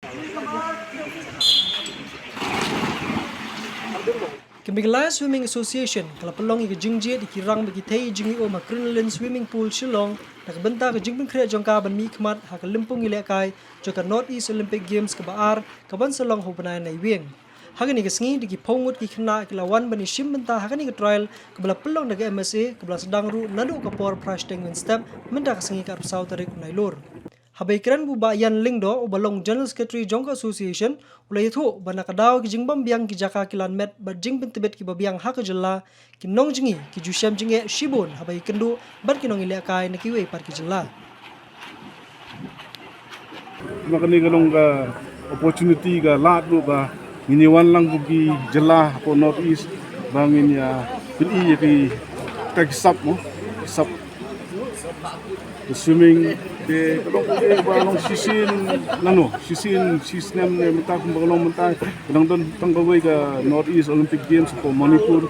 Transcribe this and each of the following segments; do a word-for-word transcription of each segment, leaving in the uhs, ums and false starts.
Ka Meghalaya Swimming Association ka la pynlong ïa ka jingjied ïa ki rang bad ki thei jingïaum ha Crinoline Swimming Pool Shillong na ka bynta ka jingpynkhreh jong ka ban mihkhmat ha ka lympung ïalehkai jong ka North East Olympic Games kaba ar kaban sa long ha u bnai Naiwieng. Ha kane ka sngi da ki phew ngut ki khynnah ki la wan ban ïashim bynta ha kane ka trial kaba la pynlong da ka M S A kaba la sdang ruh naduh ka por phra shiteng mynstep mynta ka sngi ka arphew saw tarik u Nailur. Haba ïakren bad u Bah Ian Lyngdoh uba long General Secretary jong ka association u la ïathuh ba na ka daw ki jingbym biang ki jaka ki lan met bad jingpyntbit kiba biang ha ka jylla, ki nongjngi ki ju shem jingeh shibun haba ïakynduh bad ki nongïalehkai na kiwei pat ki jylla. Ma kane ka long ka opportunity ka lad ruh ba ngin ïa wan lang kum ki jylla hapoh North East ba ngin ïa pyni ïa ki, kita ki sap mo, sap swimming, te ka long ka ba long shisien nano, shisien shisnem ne mynta kumba ka long mynta, ka dang don tang kawei ka North East Olympic Games hapoh Manipur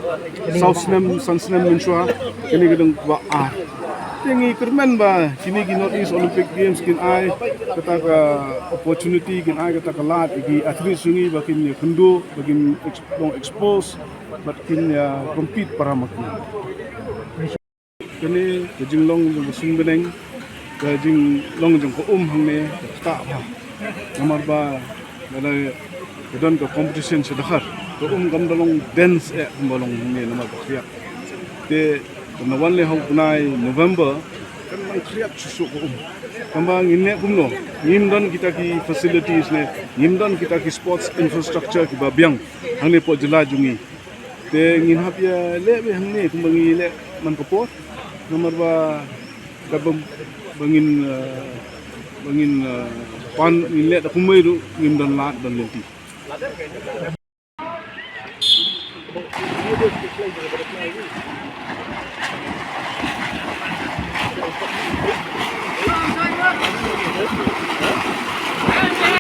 saw snem san snem mynshuwa. Kane ka dang kaba ar. Te ngi kyrmen ba kine ki North East Olympic Games kin ai kata ka opportunity, kin ai kata ka lad ïa ki athletes jong ngi ba kin ïakynduh, ba kin ex-, long expose bad kin ïa compete para ma ki. Kane ka jinglong jong ka suiñ bneng, ka jinglong jong ka um hangne ka ktah bha. Namar ba lada ka don ka competition sha dkhar, ka um kam da long dense eh kumba long hangne namar ka khriat. Te ka na wan leh ha u bnai November kan nang khriat shuh shuh ka um. Tangba ngin leh kumno, ngim don kita ki facilities ne ngim don kita ki sports infrastructure kiba biang hangne hapoh jylla jong ngi. Te ngin hap ïa leh beit hangne kumba ngi leh man ka por. Namar ba katba, ba ngin, eh, ba ngin, eh, pan ngin leh da kumwei ruh ngim don lad don lynti.